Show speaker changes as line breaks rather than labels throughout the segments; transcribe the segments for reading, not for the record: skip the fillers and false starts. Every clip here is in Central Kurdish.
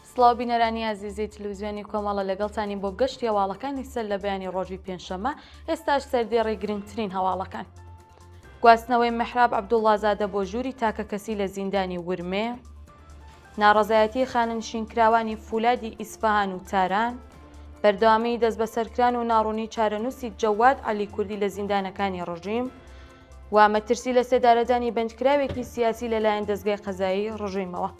سڵاو بینەرانی ئازیزی تلویزیۆنی کۆمەڵە لەگەڵتانین بۆ گەشتی هەواڵەکانی سەر لە بەیانی ڕۆژی پێنجشەممە ئێستاش سەردێڕی گرنگترین هەواڵەکان. گواستنەوەی مێحراب عەبدوڵڵازادە بۆ ژووری تاکەکەسی لە زیندانی ورمێ، ناڕەزایەتی خانەنشینکراوانی فولادی ئیسفەهان و تاران، بەردەوامیی دەستبەسەرکران و ناڕوونی چارەنووسی جەواد عەلی کوردی لە زیندانەکانی ڕژیم و مەترسی لەسێدارەدانی بەندکراوێکی سیاسی لەلایەن دەزگای قەزایی ڕژیمەوە.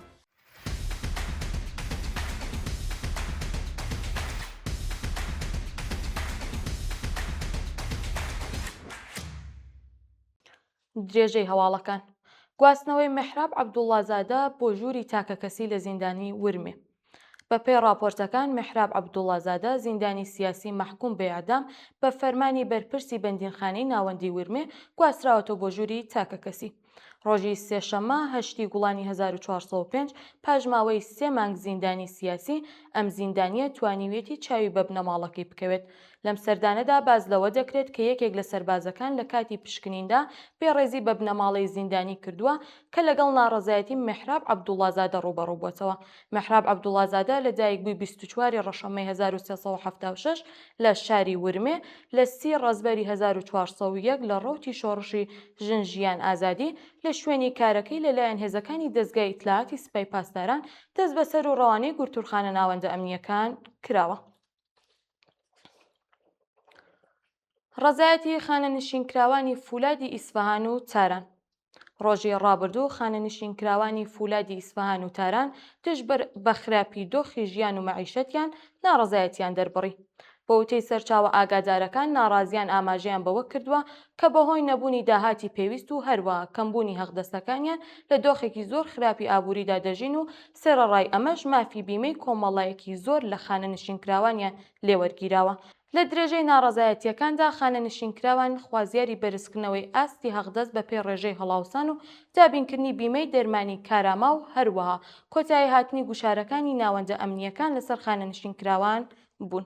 درێژەی هەواڵەکان گواستنەوەی مێحراب عەبدوڵڵازادە بۆ ژووری تاکەکەسی لە زیندانی ورمێ. بەپێی ڕاپۆرتەکان مێحراب عەبدوڵڵازادە زیندانی سیاسی مەحکوم بە ئێعدام بە فەرمانی بەرپرسی بەندینخانەی ناوەندی ورمێ گواستراوەتەوە بۆ ژووری تاکەکەسی. ڕۆژی سێشەممە هەشتی گوڵانی 1405 پاش ماوەی سێ مانگ زیندانی سیاسی، ئەم زیندانییە توانیویەتی چاوی بە بنەماڵەکەی بکەوێت. لەم سەردانەدا باس لەوە دەکرێت کە یەکێک لە سەربازەکان لە کاتی پشکنیندا بێڕێزی بە بنەماڵەی زیندانی کردووە کە لەگەڵ ناڕەزایەتی مێحراب عەبدوڵڵازادە ڕووبەڕوو بووەتەوە. مێحراب عەبدوڵڵازادە لە دایکبووی 24 ی ڕەشەممەی 1376 لە شاری ورمێ، لە سی ڕەزبەری 1401 لە ڕەوتی شۆڕشی ژن ژیان ئازادی لە شوێنی کارەکەی لە لایەن هێزەکانی دەزگای ئیتلاعاتی سپای پاسداران دەستبەسەر و ڕەوانەی گورتورخانە ناوەندە ئەمنییەکان کراوە. ڕەزایەتی خانەنشینکراوانی فولادی ئیسفەهان و تاران ڕۆژی ڕابردوو خانەنشینکراوانی فولادی ئیسفەهان و تاران دژ بە خراپی دۆخی ژیان و مەعیشەتیان ناڕەزایەتیان دەربڕی. بە وتەی سەرچاوە ئاگادارەکان ناڕازیان ئاماژەیان بەوە کردووە کە بەهۆی نەبوونی داهاتی پێویست و هەروەها کەمبوونی هەقدەستەکانیان لە دۆخێکی زۆر خراپی ئابووریدا دەژین و سەرەڕای ئەمەش مافی بیمەی کۆمەڵایەکی زۆر لە خانەنشینکراوانیان لێوەرگیراوە. لە درێژەی ناڕەزایەتییەکاندا خانەنشینکراوان خوازیاری بەرزکردنەوەی ئاستی هەقدەست بەپێی ڕێژەی هەڵاوسان و دابینکردنی بیمەی دەرمانی کاراما و هەروەها کۆتاییهاتنی گوشارەکانی ناوەندە ئەمنییەکان لەسەر خانەنشینکراوان بوون.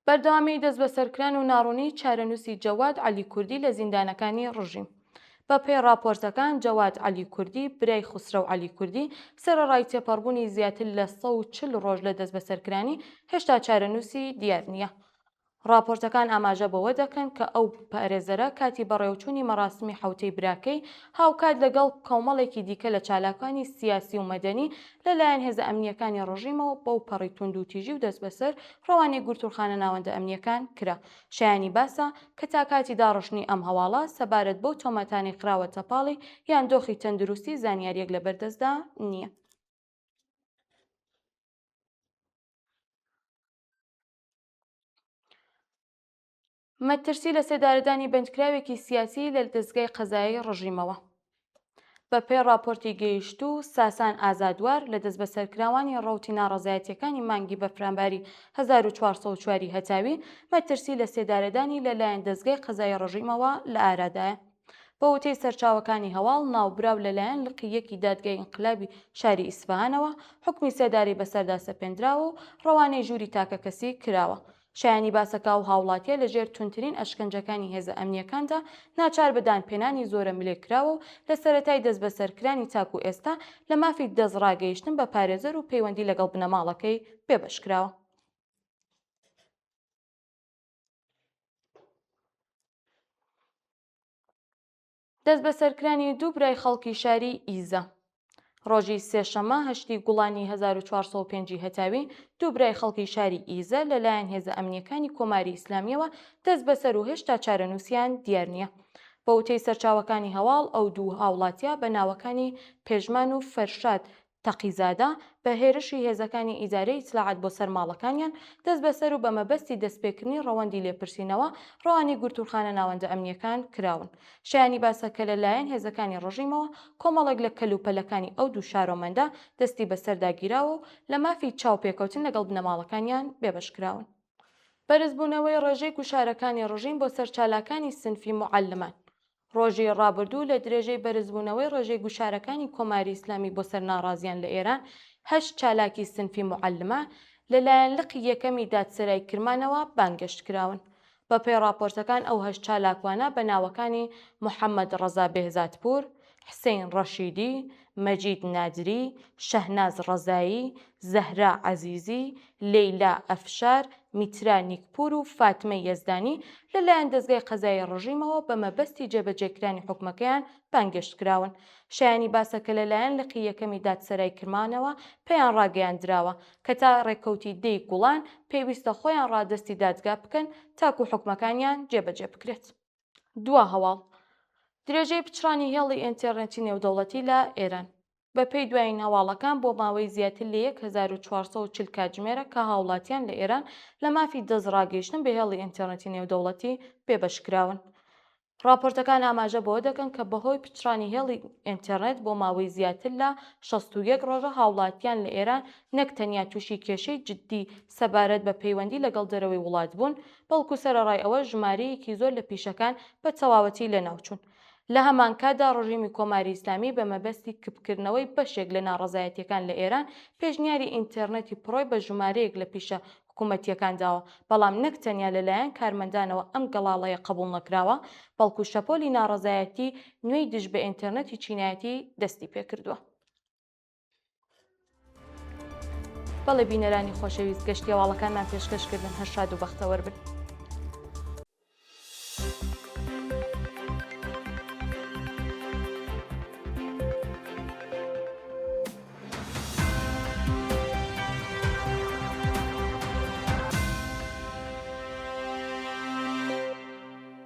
بەردەوامیی دەستبەسەرکران و ناڕوونیی چارەنووسی جەواد عەلی کوردی لە زیندانەکانی ڕژیم. بە پێی ڕاپۆرتەکان، جەواد عەلی کوردی، برای خوسرەو عەلی کوردی، سەرەڕای تێپەڕبوونی زیاتر لە 140 ڕۆژ لە دەستبەسەرکرانی، هێشتا چارەنووسی دیار نییە. ڕاپۆرتەکان ئاماژە بەوە دەکەن کە ئەو پارێزەرە کاتی بەڕێوەچوونی مەراسمی حەوتەی براکەی، هاوکات لەگەڵ کۆمەڵێکی دیکە لە چالاکانی سیاسی و مەدەنی لەلایەن هێزە ئەمنییەکانی ڕژیمەوە بەو پەڕی توندوتیژی و دەستبەسەر ڕەوانەی گرتووخانە ناوەندە ئەمنییەکان کرا. شایانی باسە کە تا کاتی داڕشتنی ئەم هەواڵە سەبارەت بەو تۆمەتانەی خراوەتە پاڵی یان دۆخی تەندروستی زانیارییەک لەبەردەستدا نییە. مەترسی لەسێدارەدانی بەندکراوێکی سیاسی لە دەزگای قەزایی ڕژیمەوە. بە پێی ڕاپۆرتی گەیشتوو، ساسان ئازادوار لە دەستبەسەرکراوانی ڕەوتی ناڕەزایەتییەکانی مانگی بەفرانباری 1404 ی هەتاوی، مەترسی لەسێدارەدانی لە لایەن دەزگای قەزایی ڕژیمەوە لە ئارادایە. بە وتەی سەرچاوەکانی هەواڵ، ناوبراو لە لایەن لقی یەکی دادگای ئینقلابی شاری ئیسفەهانەوە حوکمی سێدارەی بەسەردا سەپێندراوە و ڕەوانەی ژووری تاکەکەسی کراوە. شایانی باسە کە ئەو هاوڵاتیە لە ژێر توندترین ئەشکەنجەکانی هێزە ئەمنییەکاندا ناچار بە دانپێنانی زۆرەملێ کراوە و لە سەرەتای دەستبەسەرکرانی تاکوو ئێستا لە مافی دەستڕاگەیشتن بە پارێزەر و پەیوەندی لەگەڵ بنەماڵەکەی بێبەش کراوە. دەستبەسەرکرانی دوو برای خەڵکی شاری ئیزە. ڕۆژی سێشەممە هەشتی گوڵانی 1405 ی هەتاوی، دوو برای خەڵکی شاری ئیزە لەلایەن هێزە ئەمنییەکانی کۆماری ئیسلامییەوە دەستبەسەر و هێشتا چارەنووسیان دیار نییە. بە وتەی سەرچاوەکانی هەواڵ، ئەو دوو هاوڵاتییە بە ناوەکانی پێژمان و فەرشاد تەقیزادە، بە هێرشی هێزەکانی ئیدارەی ئیتلاعات بۆ سەر ماڵەکانیان، دەستبەسەر و بە مەبەستی دەستپێکردنی ڕەوەندی لێپرسینەوە، ڕەوانەی گرتووخانە ناوەندە ئەمنییەکان کراون. شایانی باسە کە لە لایەن هێزەکانی ڕژیمەوە کۆمەڵێک لە کەلوپەلەکانی ئەو دوو شارۆمەندە دەستی بەسەردا گیراوە و لە مافی چاوپێکەوتن لەگەڵ بنەماڵەکانیان بێبەش کراون. بەرزبوونەوەی ڕێژەی گوشارەکانی ڕژیم بۆ سەر چالاکانی سنفی موعەلمان. ڕۆژی ڕابردوو لە درێژەی بەرزبوونەوەی ڕێژەی گوشارەکانی کۆماری ئیسلامی بۆ سەر ناڕازیان لە ئێران، هەشت چالاکی سنفی موعەلمە لە لایەن لقی یەکەمی دادسەرای کرمانەوە بانگێشت کراون. بە پێی ڕاپۆرتەکان ئەو هەشت چالاکوانە بە ناوەکانی محەممەد ڕەزا بێهزادپوور، حسەین ڕەشیدی، مەجید نادری، شەهناز ڕەزایی، زەهرا عەزیزی، لەیلا ئەفشار، میترا نیکپوور و فاتمە یەزدانی لەلایەن دەزگای قەزایی ڕژیمەوە بە مەبەستی جێبەجێکرانی حوکمەکەیان بانگێشت کراون. شایانی باسە کە لەلایەن لقی یەکەمی دادسەرای کرمانەوە پێیان ڕاگەیاندراوە کە تا ڕێکەوتی دەی گوڵان پێویستە خۆیان ڕادەستی دادگا بکەن تاکوو حوکمەکانیان جێبەجێ بکرێت. دوا هەواڵ، درێژەی پچڕانی هێڵی ئێنتێڕنێتی نێودەوڵەتی لە ئێران. بە پێی دوایین هەواڵەکان بۆ ماوەی زیاتر لە 1440 کاتژمێرە کە هاوڵاتیان لە ئێران لە مافی دەستڕاگەیشتن بە هێڵی ئینتەرنێتی نێودەوڵەتی بێبەش کراون. ڕاپۆرتەکان ئاماژە بەوە دەکەن کە بەهۆی پچڕانی هێڵی ئینتەرنێت بۆ ماوەی زیاتر لە 61 ڕۆژە هاوڵاتیان لە ئێران نەک تەنیا تووشی کێشەی جددی سەبارەت بە پەیوەندی لەگەڵ دەرەوەی وڵات بوون، بەڵکو سەرەڕای ئەوەش ژمارەیەکی زۆر لە پیشەکان بە تەواوەتی لەناوچوون. لە هەمانکاتدا ڕژیمی کۆماری ئیسلامی بە مەبەستی کپکردنەوەی بەشێک لە ناڕەزایەتییەکان لە ئێران، پێشنیاری ئینتێڕنێتی پڕۆی بە ژمارەیەک لە پیشە حکوومەتییەکان داوە، بەڵام نەک تەنیا لە لایەن کارمەندانەوە ئەم گەڵاڵەیە قەبووڵ نەکراوە، بەڵکوو شەپۆلی ناڕەزایەتی نوێی دژ بە ئینتێڕنێتی چینایەتی دەستی پێکردووە. بەڵێ بینەرانی خۆشەویست گەشتی هەواڵەکانمان پێشکەش کردن هەر شاد و بەختەوەر بن.